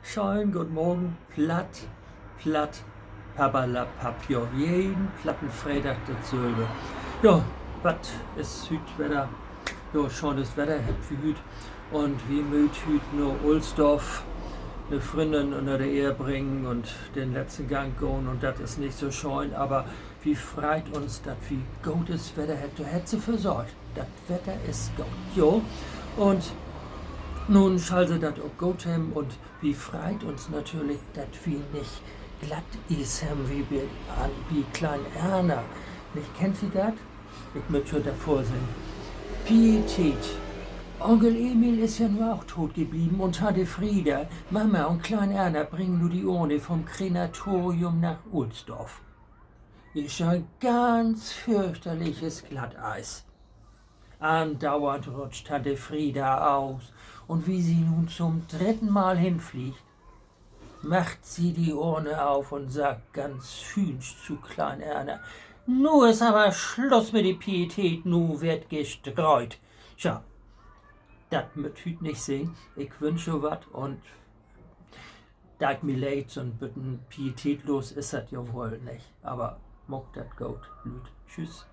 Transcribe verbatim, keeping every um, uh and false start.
Schönen guten Morgen, platt, platt, papperlapapp, jo, jeden platten Freedag datsülve. Jo, wat is hüüt Wedder? Jo, schönes Wedder hebbt wi hüüt. Un wi mööt hüüt na Ohlsdorf, 'ne Fründin ünner de Eer bringen un den letzten Gang gahn. Un dat is nich so schöön, aver wi freit uns, dat wi godes Wedder hebbt. Dor hett se för sorgt. Dat Wedder is goot, jo. Un nu schall se dat ok goot hebben un wi freit uns natürlich, dat wi nich Glatties hebben wie bi, an, bi Klein Erna. Nich, kennt ji dat? Ik mutt jo dat vörsingen. Pietät. Onkel Emil is ja nu ok doot geblieben un Tante Frieda, Mama un Klein Erna bringen nu de Urne vom Krematorium nach Ohlsdorf. Is ja ganz fürchterliches Glatteis. Andauernd rutscht Tante Frieda aus, un wie se nu zum dritten Mal hinfliegt, macht sie die Urne auf und sagt ganz zynisch zu Klein Erna: Nu is aver Sluss mit de Pietät, nu wird gestreut. Tja, dat mööt hüüt nich sien. Ik wünsch jo wat un deit mi leed, so'n beten pietätlos is dat ja woll nich. Aver maakt dat goot, Lüüd. Tschüss.